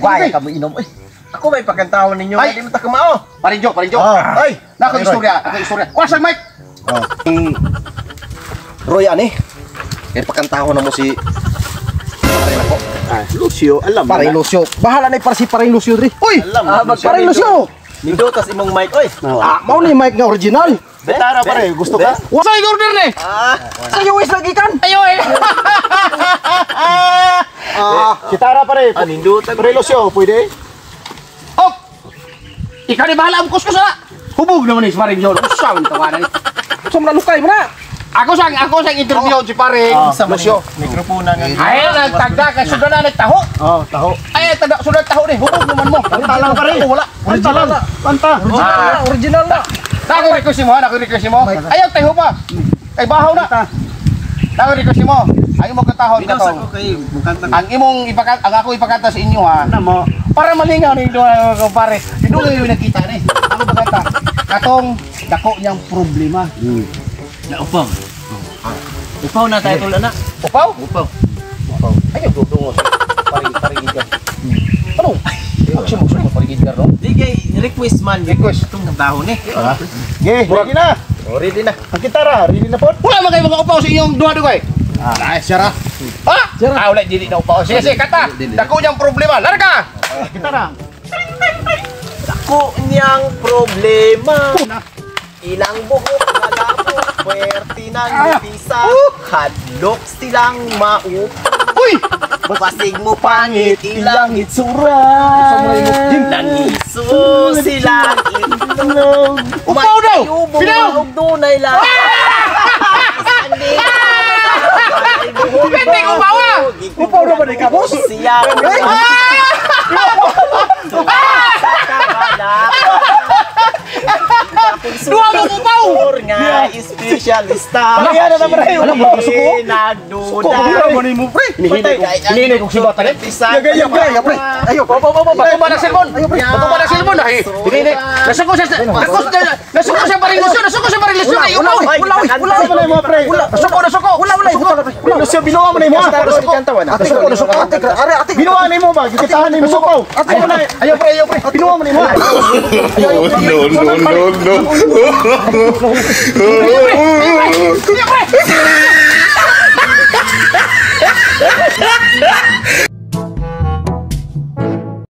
Why ka mo inom? Ako may pagkantahon ninyo. Ay! Hindi mo ta kamao. Parinjo, parinjo. Ay, Nako istorya, ako istorya. Kuha sa mic. Roy ani. Kay pakantahon na mo si Paring ako. Lucio, alam mo Paring na. Lucio. Bahala na para si Paring Lucio diri. Uy! Alam mo. Paring Lucio. Nindotas imong mic oy. Ah, mao ni mic nga original. Tara pare, gusto ka? Wasa yung order ni? Sa US lagi kan. Ayo eh. Ah, Gitara pare. Ah, nindot. Pare Lucio, pwede? Oh! Ikaw ni bahala ang kuskus na. Hubog naman ni si Paring John. Usa man tawanan ni. sa mga lukay mo na. Ako sang interview si Paring Lucio. Mikropono nga. Ay, nagtagda kay sudan na nagtaho. Oh, taho. Ay, tagda sudan taho ni. Hubog naman mo. Kanta lang pare. Wala. Kanta lang. Kanta. Original na, original na. Nako request mo, nako request mo. Ayaw tayo pa. Kay bahaw na. Nako request mo. Ayaw mo katahon Binaw sa katong. ko kay mukantang. Ang imong ipakat ang ako ipakanta sa inyo ha. Ano mo? Para malingaw ni duha ko pare. Hindi kayo nakita ni. Ako pakanta. Katong dako niyang problema. Na upaw. Upaw na tayo tol anak. Upaw? Upaw. Ayaw dudungo sa paring paring Edgar. Ano? Action mo sa paring Edgar no? Di kay request man. Request. Itong dahon eh. Ge, ready na. Oh, ready na. Ang gitara, ready na po. Wala man kayo mga upaw sa inyong duha dugay. Ah, sira. Ha? Ah, wala dili na upaw. Sige, sige, kata. Dako niyang problema. Larga. Gitara. Dako niyang problema. Ilang buhok malabo, puwerte ng ngitisa, hadlok silang maup. Uy! Pasig mo pangit, ilang itsura. nangiso silang itlog. Upaw daw! Pinaw! Og dunay lang. Pwede upaw ah! Upaw na ba ni kabos? Siya. Duha mo upaw! Nga espesyalista. Ayan na pare. Alam mo, suko. Nagduda. Ano mo pre? Hinihini kong si Bata rin. Yagay, yagay, pre. Ayo, pa pa pa pa. Bato ba ng cellphone? Bato ba ng cellphone? Ay, hinihini. Nasuko siya. Nasuko siya paring Lucio. Nasuko siya paring Lucio. Ay, upaw. Wala, Wala mo na mo pre. Nasuko, nasuko. Wala, wala, wala. Wala Lucio, binuha mo na mo. Nasuko. Nasuko, nasuko. Ate, are, ate. Binuha na mo ba? Gititahan ni mo upaw. Ate, Ayo, pre, ayo, pre. Binuha mo na mo. No, no, no, no. Ayo, pre.